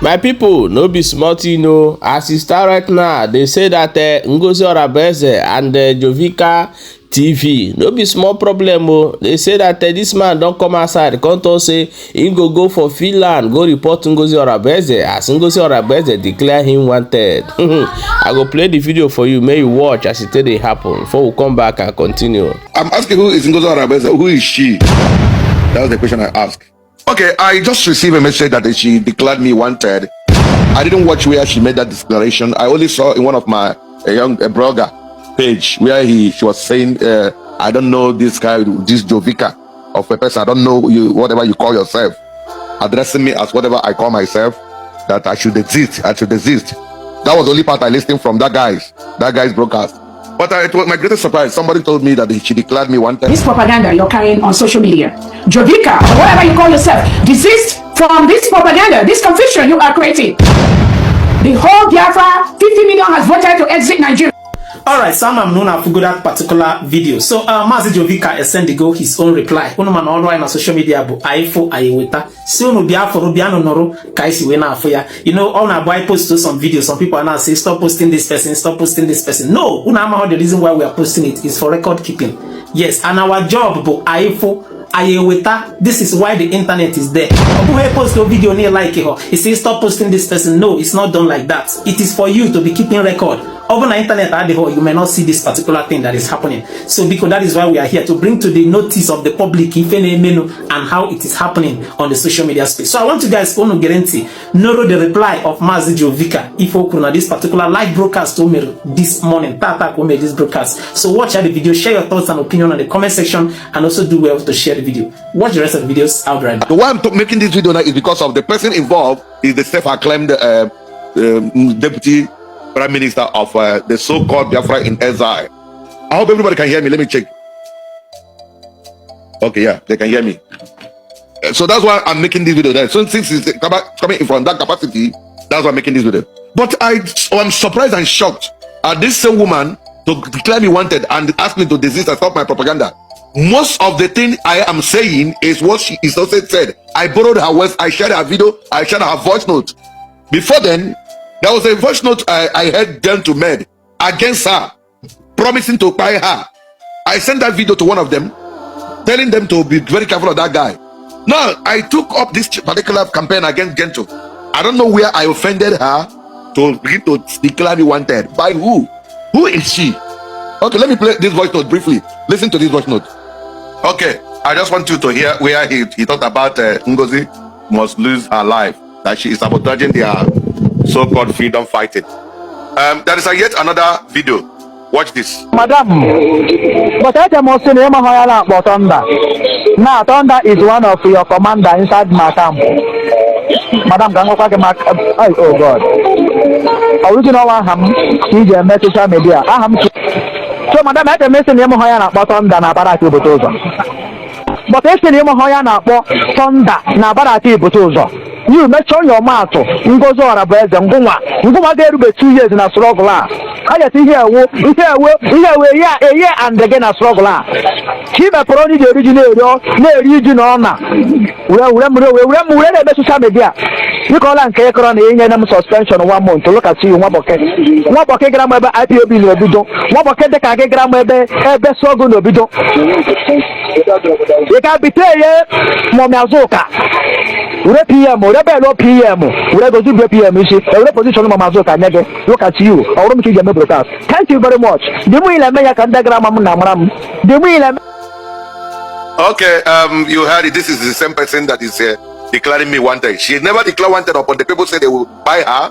My pipo, no be small tin o. As e start right now, dey say dat Ngozi Orabueze and Jovika TV no be small problem o. Dey say dat dis man don come outside come talk say im go go for Finland go report Ngozi Orabueze as Ngozi Orabueze declare him wanted. I go play the video for you make you watch as e take dey happen before we come back and continue. I'm asking, who is Ngozi Orabueze? Who is she? That was the question I asked. Okay, I just received a message that she declared me wanted. I didn't watch where she made that declaration. I only saw in one of my a young a blogger page where he she was saying, "I don't know this guy, this Jovika of a person. I don't know you, whatever you call yourself," addressing me as whatever I call myself, that I should exist. I should exist. That was the only part I listened from that guy's broadcast. But it was my greatest surprise. Somebody told me that she declared me wanted. This propaganda you're carrying on social media, Jovika, or whatever you call yourself, desist from this propaganda, this confusion you are creating. The whole Biafra, 50 million has voted to exit Nigeria. Alright, so ama m na unu afụgo that particular video. So Maazị Jovika esendigo his own reply. Unu ma na ọrụ anyị na social media bụ anyị fụ, anyị weta si unu bịa fụrụ, bịanụ nụrụ ka anyị si wee na-afụ ya. Ọ na-abụ anyị post some video, some people are now say, "Stop posting this person, stop posting this person." No, unu amaghị, the reason why we are posting it is for record keeping. Yes, and our job bụ anyị fụ, anyị eweta. This is why the internet is there. Ọ bụghị post video na like họ, you say, "Stop posting this person." No, it's not done like that. It is for you to be keeping record. Ọ bụ na internet adịghị, you may not see this particular thing that is happening. So because that is why we are here, to bring to the notice of the public ife na-emenu and how it is happening on the social media space. So I want you guys, unu gere ntị nụrụ the reply of Maazị Jovika, ife o kwuru na this particular live broadcast o mere this morning. Tata ka o mere this broadcast. So watch out the video, share your thoughts and opinion on the comment section, and also do well to share the video. Watch the rest of the videos. I'll be right back. The why I'm making this video now is because of the person involved is the self-acclaimed deputy prime minister of the so-called Biafra in exile. I hope everybody can hear me. Let me check. Okay, yeah, they can hear me. So that's why I'm making this video. Then, so since it's coming from that capacity, that's why I'm making this video. But I'm surprised and shocked at this same woman to declare me wanted and ask me to desist and stop my propaganda. Most of the thing I am saying is what she is also said. I borrowed her words, I shared her video, I shared her voice note. Before then, there was a voice note I heard Gentle made against her, promising to buy her. I sent that video to one of them, telling them to be very careful of that guy. Now, I took up this particular campaign against Gentle. I don't know where I offended her to begin to declare me wanted. By who? Who is she? Okay, let me play this voice note briefly. Listen to this voice note. Okay, I just want you to hear where he talked about Ngozi must lose her life, that she is sabotaging their so-called freedom fighting. There is a yet another video. Watch this. Madam, but eche m sị na ịma ya na-akpọ Thunder. Now Thunder is one of your commander inside my camp. Madam, ka m gwakwa gị maka, ay, oh God. Ọ bụrụ na ọwa aha m ka iji eme social media, aha m. So madam, eche m sị na ịmụ ya na-akpọ Thunder na barrack Ibute Ụzọ. But esi na ịmụ ya na-akpọ Thunder na barrack Ibute Ụzọ. You mention your mouth, Ngozi Orabueze, ngụnwa ngụnwa ga-erube 2 years na struggle a. A ga-esi ihe ewu ihe ewu ihe ewu eye eye and gị na struggle a. Ka ị mepere onye ji eri ji na-eri na-eri ji na ọna were were m were were m were na-eme social media dịka nke ịkọrọ na inye m suspension one month. Look at you, nwabọke nwabọke gara m ebe IPOB na-ebido, nwabọke dịka gị gara m ebe struggle na-ebido. Ị ga-bite ye mummy Azụka were PM were belu PM were gozi bue PM isi ewere position mummy Azụka nye gị. Look at you. Ọ bụrụ m ka ị ga-eme broadcast. Thank you very much. Dị mụ ile eme ya ka ndị gara ama m na amara m dị mụ ile. Okay, you heard it. This is the same person that is declaring me wanted. She never declared wanted upon the people say they will buy her.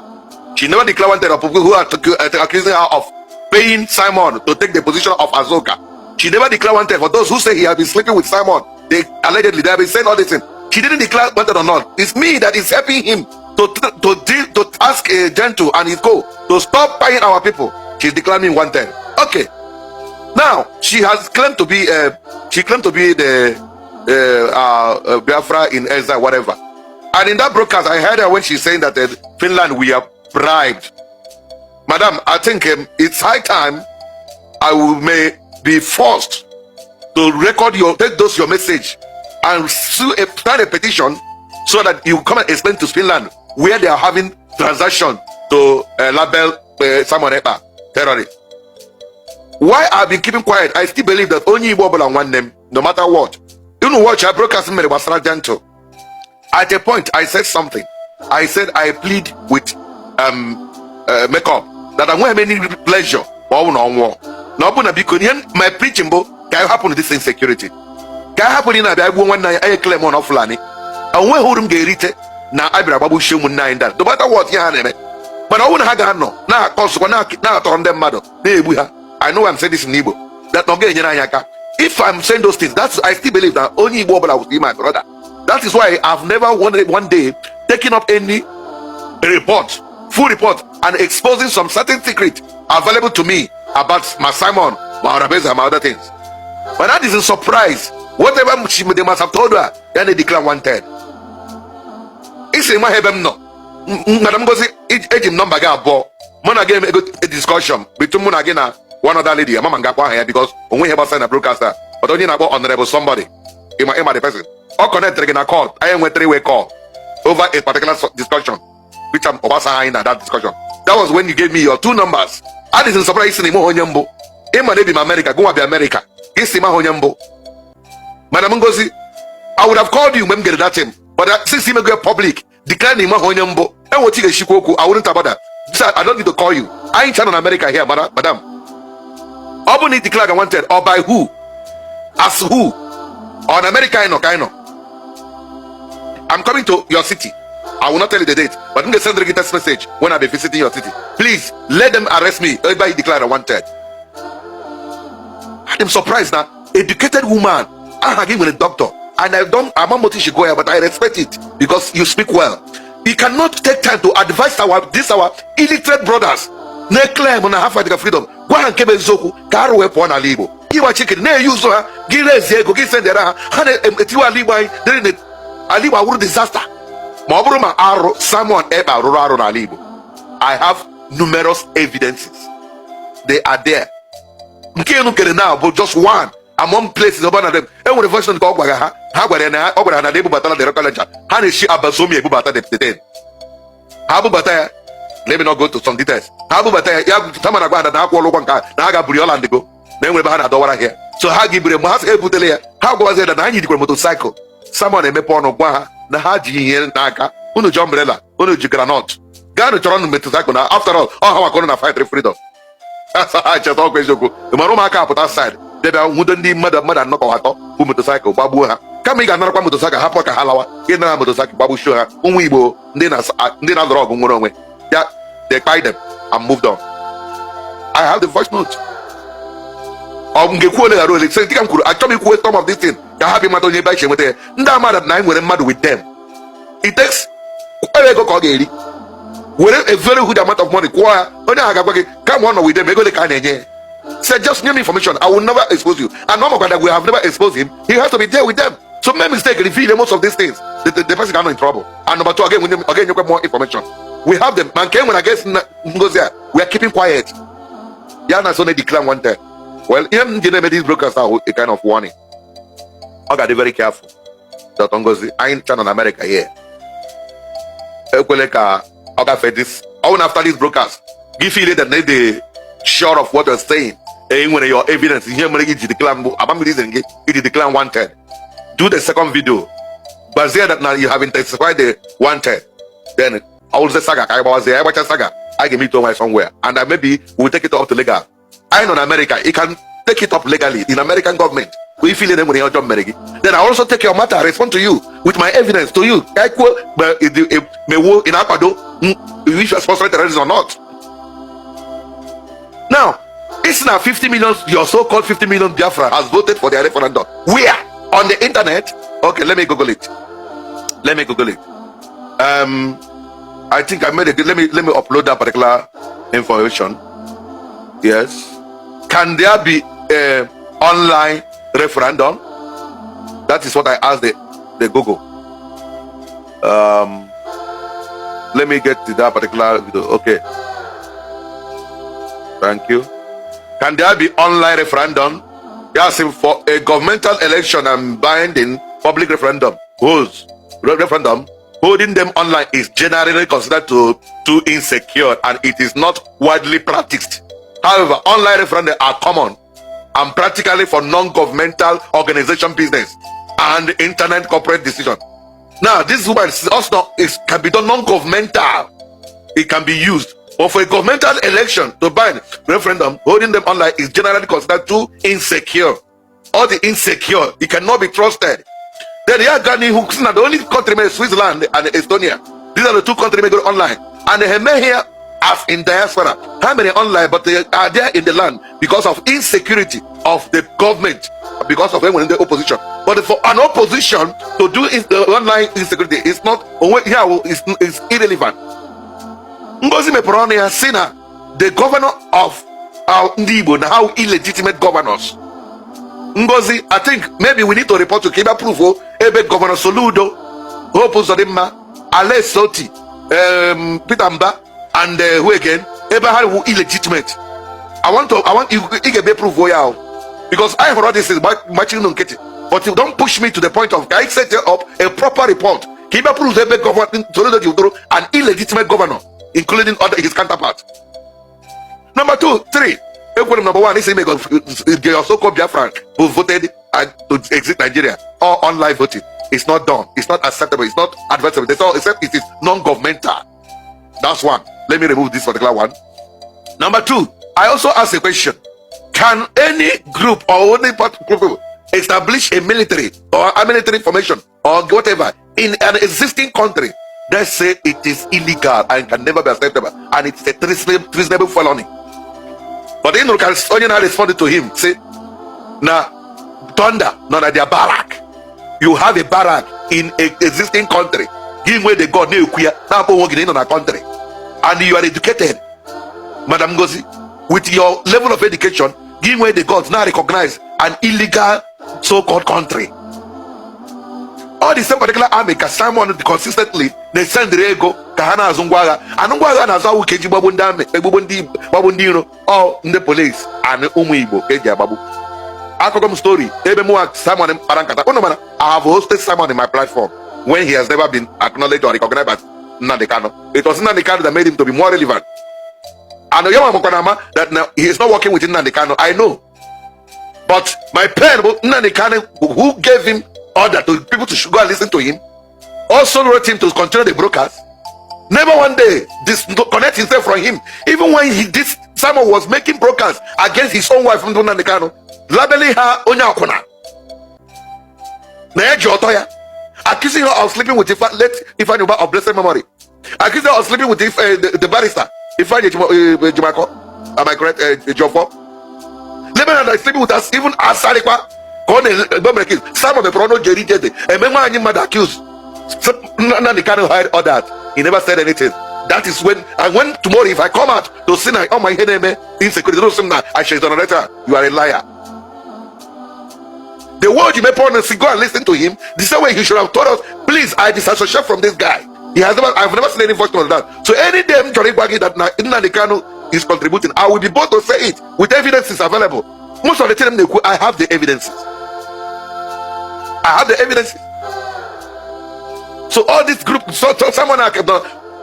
She never declared wanted upon people who are accusing her of paying Simon to take the position of Azoka. She never declared wanted for those who say he has been sleeping with Simon. They allegedly they have been saying all this thing. She didn't declare wanted or not. It's me that is helping him to deal to ask a Gentle and his co to stop buying our people. She's declaring me wanted. Okay. Now she claimed to be the Biafra in exile, whatever. And in that broadcast, I heard her when she's saying that Finland, we are bribed. Madam, I think it's high time I will may be forced to record your take those your message and sue a sign a petition so that you come and explain to Finland where they are having transaction to label Simon Ekpa terrorist. Why I've been keeping quiet? I still believe that onye Igbo ọbụla nwanne m, no matter what. You know, watch I broadcast mere gbasara Gentle. At a point, I said something. I said I plead with makeup that I won't have any pleasure ma ọ bụ na ọ nwụọ. Na ọ bụ na biko ihe my preaching bụ ka anyị hapụ this insecurity. Ka anyị hapụ na ị na-abịa gbuo nwanne anyị, anyị claim on Fulani. Onweghị uru m ga-erite na a bịara gbagbuchie ụmụnne anyị ndị a. No matter what ihe ha na-eme. Mana ọ bụrụ na ha ga-anọ na-akọ nsụkwa na-atọrọ ndị mmadụ na-egbu ha. I know I'm saying this in Igbo. That na ọ ga-enyere anyị aka. If I'm saying those things, that's I still believe that onye Igbo ọbụla will be my brother. That is why I've never one day taken up any report, full report, and exposing some certain secret available to me about my Simon, my Orabeza, and my other things. But that is a surprise. Whatever they must have told her, then they declare wanted. Isi ma ebe m nọ. Madam Ngozi, eji m nọmba gị abụọ. Mụ na gị emego a discussion between mụ na gị na one other lady, ama m ga-akpọ aha ya because onwe ihe gbasara na broadcaster. But onye na-akpọ honorable somebody, ịma the person. Ọ connected gị na call, anyị enwe three way call over a particular discussion, which I'm ọgbasa anyị na that discussion. That was when you gave me your two numbers. Adịghị surprise isi na ime onye mbụ. Ịma na ebi m America, gụnwa bi America. Gị si ma onye mbụ. Madam Ngozi, I would have called you mgbe m gere that thing, but since you go public, declare na ime onye mbụ, enwe otu ị ga-eshikwa okwu, I wouldn't have bothered. So I don't need to call you. Anyị ncha nọ na America here, madam. Ọ bụ na ị declare ga wanted, or by who? As who? On America anyị nọ ka anyị nọ. I'm coming to your city. I will not tell you the date, but I'm going to send you a text message when I'll be visiting your city. Please let them arrest me. Everybody declare wanted. I'm surprised now. Educated woman, I give a doctor, and I don't. I'm not go here, but I respect it because you speak well. You cannot take time to advise our illiterate brothers. Na-claim na ha fight freedom. Gwa ha nke bụ eziokwu ka arụ wee pụọ n'ala Igbo. Ịgba chicken na-eyuzu ha gị rezi ego gị sendere ha, ha na-etiwe ala Igbo anyị dịrị na ala Igbo awụrụ disaster. Ma ọ bụrụ ma arụ Simon Ekpa rụrụ arụ n'ala Igbo. I have numerous evidences. They are there. Nke enu kere now bụ just one among places ọbụna na them enwere version nke ọ gwara ha, ha gwara ya na ọ gwara ha na ebubatala the record ledger, ha na-esi Abazomi ebubata the thing, ha bubata ya. Let me not go to some details. Ha bubata ya, ya tama na gwa ha na ha kwụọla ụgwọ nke a na ha ga-buri Holland go na enwere ebe ha na-adọwara ya, so ha gibere mgbe ha sị ebutele ya, ha gwawazi ya na anyị jikwara motorcycle. Simon emepe ọnụ gwa ha na ha ji ihe n'aka, unu ji umbrella, unu ji groundnut, gaanụ chọrọ nụ motorcycle, na after all ọ ha maka unu na fight freedom. Ha cheta ọkwa eziokwu mara ụmụaka apụta side debe nwudo ndị mmadụ anọ ka atọ bụ motorcycle gbagbuo ha, kama ị ga-anarakwa motorcycle hapụ ka ha lawa, gị nara motorcycle gbagbuchuo ha. Ụmụ Igbo ndị na-alụrụ ọgụ nwere onwe ya, they kpai them and moved on. I have the voice note. Ọ m ga-ekwu ole ghara ole sị dịka m kwuru, achọghị m ikwu some of this thing ka ha bịa mata onye ebe anyị si enweta ya. Ndị amada na anyị nwere mmadụ with them. It takes ego ka ọ ga-eri were a very huge amount of money kwụọ ya, onye ahụ ga-agwa gị kama ọ nọ with them, ego ole ka a na-enye ya. Say just give me information, I will never expose you. And no that we have never exposed him, he has to be there with them. So make mistake reveal most of these things, the person got in trouble. And number two, again, we again you get more information. We have them. Man came when I guess Ngozi, we are keeping quiet. Ya na so declare wanted. Well, him didn't make these brokers are a kind of warning. I got to be very careful. Dr. Ngozi, I ain't in America here. Ekwele ka ọ gafee this all after these brokers gị feel that they sure of what you're saying, e nwere your evidence, ihe mere gị ji declare mbụ amam reason gị iji declare wanted. Do the second video, gbazie that now you have intensified the wanted, then I will say saga ka anyị gbawazie, anyị gbacha saga, I ga meet onwe somewhere and maybe we'll take it up to legal. Anyị nọ na America, you can take it up legally in American government. We feel na enwere ihe ọjọọ mere gị, then I also take your matter, respond to you with my evidence to you, ka anyị kwuo ma mewo ị na-akwado if you are sponsoring terrorism or not. Now, it's now 50 million, your so-called 50 million Biafra has voted for their referendum. Where? On the internet? Okay, let me Google it. Let me Google it. I think I made a let me upload that particular information. Yes. Can there be a online referendum? That is what I asked the Google. Let me get to that particular video. Okay. Thank you. Can there be online referendum? Yes, for a governmental election and binding public referendum. Whose referendum? Holding them online is generally considered to too insecure and it is not widely practiced. However, online referenda are common and practically for non-governmental organization business and internet corporate decision. Now, this woman is also it can be done non-governmental. It can be used. But for a governmental election to ban referendum, holding them online is generally considered too insecure. All the insecure, it cannot be trusted. Then the Gani who the only country made Switzerland and Estonia. These are the two countries may go online. And they may here as in diaspora. How many online, but they are there in the land because of insecurity of the government, because of them when the opposition. But for an opposition to do is the online insecurity is not here is irrelevant. Ngozi mepere ọnụ ya sị na the governor of our ndị Igbo na how illegitimate governors. Ngozi, I think maybe we need to report to Kiba proof o ebe Governor Soludo, Hope Uzodimma, Alex Otti, Peter Mba, and who again? Ebe ha wụ illegitimate. I want you ị ga-ebe proof o ya o. Because I heard this is matching nkịtị. But you don't push me to the point of I set up a proper report. Kiba proof ebe Governor Soludo ji wụdoro an illegitimate governor, including other his counterparts. Number two, three. Ekwere number one, isi make your so-called Biafran who voted and to exit Nigeria or online voting. It's not done. It's not acceptable. It's not advisable. It's all except it is non-governmental. That's one. Let me remove this particular one. Number two, I also ask a question. Can any group or any part group establish a military or a military formation or whatever in an existing country? Let's say it is illegal and can never be acceptable, and it's a treasonable felony. But in can onye na responded to him, say, "Now, thunder, not at their barrack. You have a barrack in a existing country. Give way the God na-ekwu ya na-akpọ onwe gị na ị nọ na country and you are educated, Madam Ngozi, with your level of education, give way the gods now recognize an illegal so-called country." All the same particular army ka Simon consistently na-esendịrị ego ka ha na-azụ ngwa agha anụ ngwa agha na-azụ awụ ka eji gbagbu ndị amị, egbugbo ndị gbagbu ndị iro ọ ndị police and ụmụ Igbo ka eji agbagbu. Akụkọ m story ebe mụ Simon kpara nkata ụnụ mana I have hosted Simon in my platform when he has never been acknowledged or recognized by Nnamdi Kanu. It was Nnamdi Kanu that made him to be more relevant. And ya nwa ama that now he is not working with Nnamdi Kanu. I know. But my pen, Nnamdi Kanu, who gave him order to people to go and listen to him, also wrote him to continue the broadcast. Never one day disconnect himself from him. Even when he did, Simon was making broadcasts against his own wife, Nnamdi Kanu, labeling her onye akwụna. Na eji ọtọ ya, accusing her of sleeping with Ifa, late Ifeanyi Uba of blessed memory, accusing her of sleeping with the barrister Ifeanyi Ejimako. Am I correct? Ejiofor. Labeling her like sleeping with us, even Asarikwa. Ka ọ na-egbe mere Simon mepere ọnụ jeri jede eme nwaanyị mmadụ accuse. Nnamdi Kanu hide all that. He never said anything. That is when, and when tomorrow if I come out to see na all my ihe na-eme insecurity, don't say na I shall exonerate her. You are a liar. The word you may point and say, go and listen to him. The same way he should have told us, "Please, I disassociate from this guy." He has never, I've never seen any voice on that. So any day, Johnny Gwagi that Nnamdi Kanu is contributing, I will be bold to say it with evidences available. Most of the time, I have the evidences. I have the evidences. So all this group, so someone like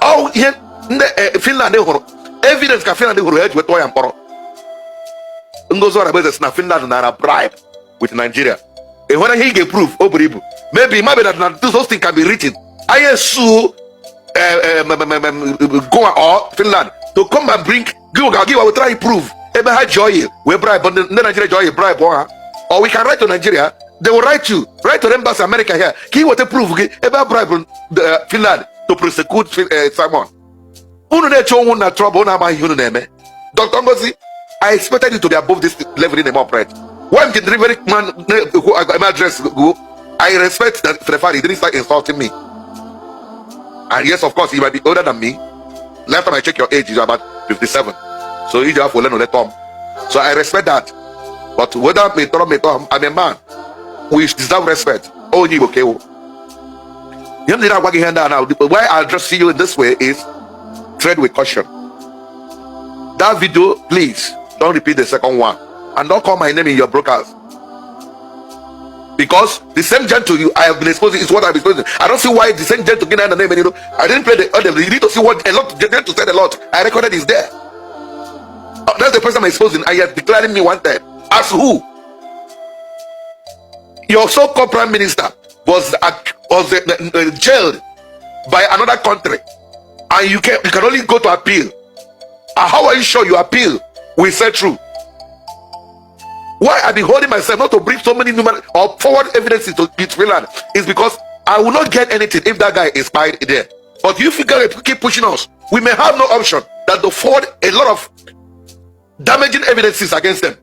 all here, Finland hụrụ evidence ka Finland hụrụ eji wetụọ ya mkpọrọ. Ngozi Orabueze si na Finland nara bribe with Nigeria. Ị hụrụ ihe ị ga-eprove o buru ibu. Maybe maybe that na those things can be written. Anyị sue Goa or Finland to come and bring give give we try prove ebe ha ji oil wee bribe ndị Nigeria ji oil bribe ha, or we can write to Nigeria, they will write you, write to the embassy America here ka ị weta proof gị ebe ha bribe the Finland to prosecute Simon. Unu na-eche onwe na trouble, unu amaghị ihe unu na-eme. Dr. Ngozi, I expected you to be above this level in the operate. Why I'm getting very man address go. I respect that for the fact he didn't start insulting me. And yes, of course, he might be older than me. Last time I check your age, you're about 57. So you have to learn Tom. So I respect that. But whether me tell me Tom, I'm a man. We deserve respect. Oh, you okay? You know now. Why I address you in this way is tread with caution. That video, please don't repeat the second one. And don't call my name in your broadcast. Because the same Gentle you I have been exposing is what I've been exposing. I don't see why the same Gentle gị na name. I didn't play the other. You need to see what a lot Gentle said a lot. I recorded is there. That's the person I'm exposing, and you're declaring me wanted. As who? Your so-called prime minister was jailed by another country, and you can only go to appeal. How are you sure your appeal will set through? Why I be holding myself not to bring so many numerous or forward evidences to Finland is because I will not get anything if that guy is spied there. But if you guys keep pushing us, we may have no option than to forward a lot of damaging evidences against them.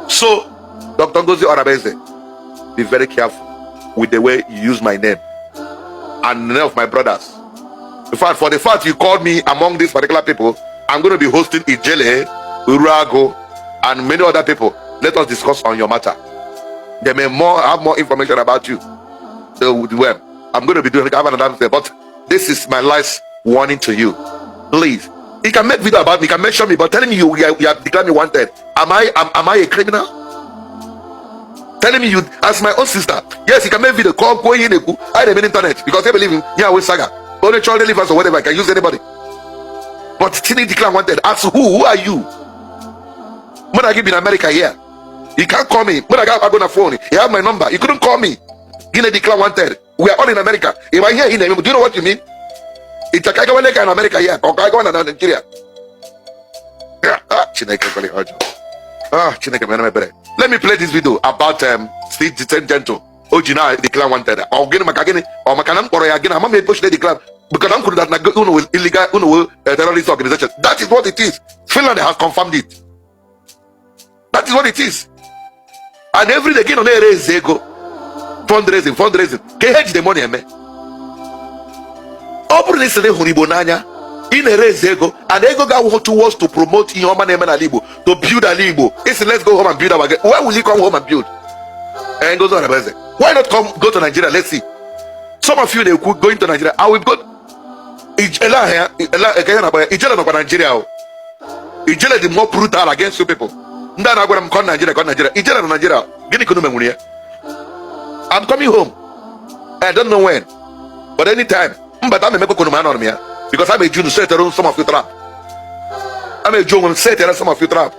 So, Dr. Ngozi Orabueze, be very careful with the way you use my name and the name of my brothers. In fact, for the fact you called me among these particular people, I'm going to be hosting Ijele, Urago, and many other people. Let us discuss on your matter. They may more have more information about you. So, well, I'm going to be doing have another thing, but this is my last warning to you. Please. You can make video about me, you can mention me, but telling me you have declared me wanted. Am I a criminal? Telling me you as my own sister. Yes, you can make video, call go in, I have internet because they believe in Yahweh saga. Only child deliverance or whatever, I can use anybody. But Tini declare wanted. Ask who? Who are you? When I give in America here, you can't call me. When I got I go on the phone, you have my number. You couldn't call me. Guinea declare wanted. We are all in America. If I hear in, do you know what you mean? It's a in America here or in Nigeria. Ah, Chineke kwere ọjọọ. Ah, Chineke mere m ebere. Let me play this video about Steve the Gentle. O ji na declare wanted. Ọ gịnị maka gịnị? Ọ maka na m kpọrọ ya gịnị? Ama m ebe o si declare because I'm kwuru that na unu will illegal, unu will terrorist organization. That is what it is. Finland has confirmed it. That is what it is. And every day gị nọ na-ere eze ego, fundraising, fundraising, ka ihe ji the money eme. Ọ bụrụ na ị sị na ị hụrụ Igbo n'anya, ị na-ere eze ego and ego ga-awụ towards to promote ihe ọma na-eme n'ala Igbo, to build ala Igbo. Isi let's go home and build our, why will you come home and build? Eh, Ngozi Orabueze, why not come go to Nigeria? Let's see. Some of you na-ekwu going to Nigeria. I will go. Ijele ahụ ya, eke ya na-akpọ ya Ijele nọkwa Nigeria o. Ijele dị more brutal against you people. Ndị a na-agwara m kọ Nigeria, kọ Nigeria. Ijele nọ Nigeria. Gịnị ka unu menwuru ya? I'm coming home. I don't know when, but anytime mbata m emekwa m anọrọ m ya because I'm a Jew setere some of you trap. I'm a Jew onwe m setere some of you trap.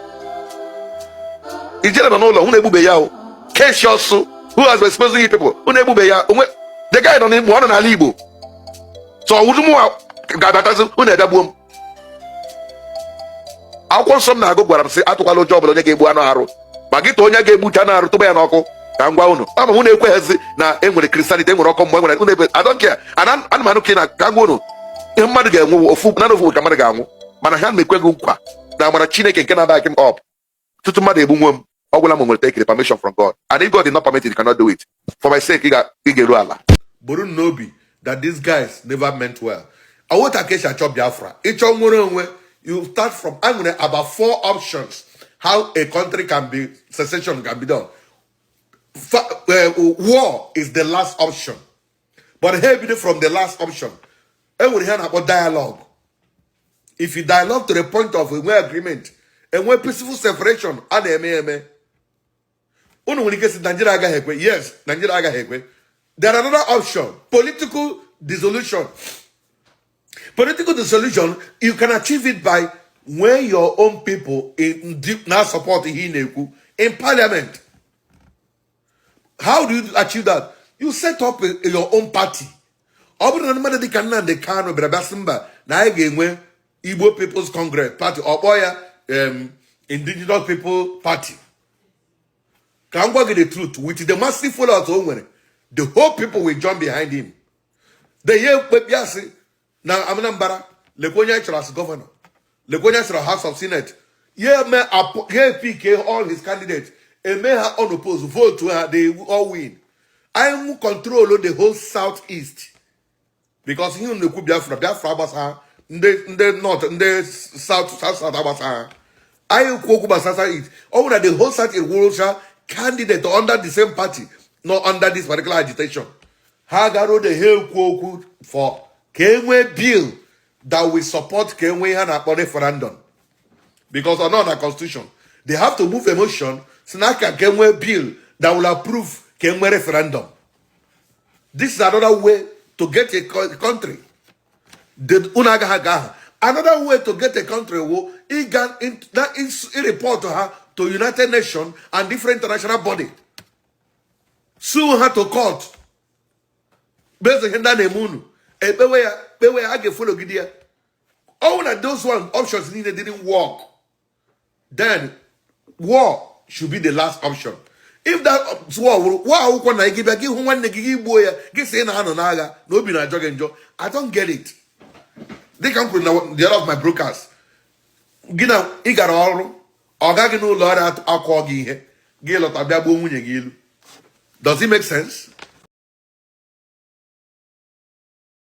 Ijele nọ n'ụlọ, unu egbube ya o. Keshi ọsụ who has been exposing you people, unu egbube ya onwe. The guy nọ n'Igbo, ọ nọ n'ala Igbo, so ọwụrụ mụ ga-abatazi unu edegbuo m. Akwụkwọ nsọ m na-agụ gwara m sị atụkwala ụjọ ọbụla onye ga-egbu anụ arụ, ma gị tụọ onye ga-egbucha anụ arụ tụba ya n'ọkụ. Ka m gwa unu, ama m unu ekweghịzi na enwere Christianity, enwere ọkụ mmụọ, enwere unu ebe. I don't care. Anụmanụ ka na ka m gwa unu ihe mmadụ ga-enwe ofu naanị ofu ka mmadụ ga-anwụ, mana ha na-ekweghị nkwa na amara Chineke nke na-abaghị m up tutu mmadụ egbu nwe m. Ọ gwụla m nwere take permission from God, and if God did not permit it, you cannot do it. For my sake, ị ga-eru ala. Buru n'obi that these guys never meant well. Awota ka esi achọ Biafra, ịchọ nwere onwe, you start from, I nwere about four options how a country can be, secession can be done. War is the last option, but here bido from the last option, enwere ihe a na-akpọ dialogue. If you dialogue to the point of enwe agreement, enwe peaceful separation, a na-eme eme. Unu nwere ike si Nigeria agaghị ekwe. Yes, Nigeria agaghị ekwe. There are another option, political dissolution. Political dissolution, you can achieve it by when your own people in deep now support ihe ị na-ekwu in parliament. How do you achieve that? You set up your own party. Ọ bụrụ na mmadụ dịka Nnamdi Kanu bịara bịa sị mba, na anyị ga-enwe Igbo People's Congress Party, ọkpọ ya Indigenous People Party, ka m gwa gị the truth, with the massive followers o nwere, the whole people will join behind him. The ihe mkpebi asị na Anambra, lekwa onye anyị chọrọ as governor, lekwa onye anyị chọrọ House of Senate, ya eme ya pick all his candidates, eme ha unopposed, vote ha, they all win. Anyị control the whole South East because ihe unu na-ekwu Biafra, Biafra agbasa ha. Ndị North, ndị South, South South agbasa ha. Anyị kwu okwu gbasara South East. Ọ bụrụ na the whole South East wụrụcha candidate under the same party, not under this particular agitation, ha garuo the ha ekwu okwu for ka e nwee bill that will support ka e nwee ihe a na-akpọ referendum, because ọ nọ na constitution, they have to move a motion. Si na aka ka enwee bill that will approve ka enwee referendum. This is another way to get a country. Unu agaghị aga aha. Another way to get a country wo ịga na report ha to United Nations and different international body, sue ha to court based on ihe ndị a na-eme unu. Ekpewe ya, kpewe ya, a ga-efologide ya. Ọwụ na those one options niile didn't work, then war should be the last option. If that war wụrụ war, akwụkwọ na gị bịa gị hụ nwanne gị, gị gbuo ya, gị sị na ha nọ n'agha na obi na-ajọ gị njọ, I don't get it. Dịka m kwuru na the other of my brokers, gị na ị gara ọrụ, ọ gaghị n'ụlọ ọrụ, akụọ gị ihe, gị lọta bịa gbuo nwunye gị ilu. Does it make sense?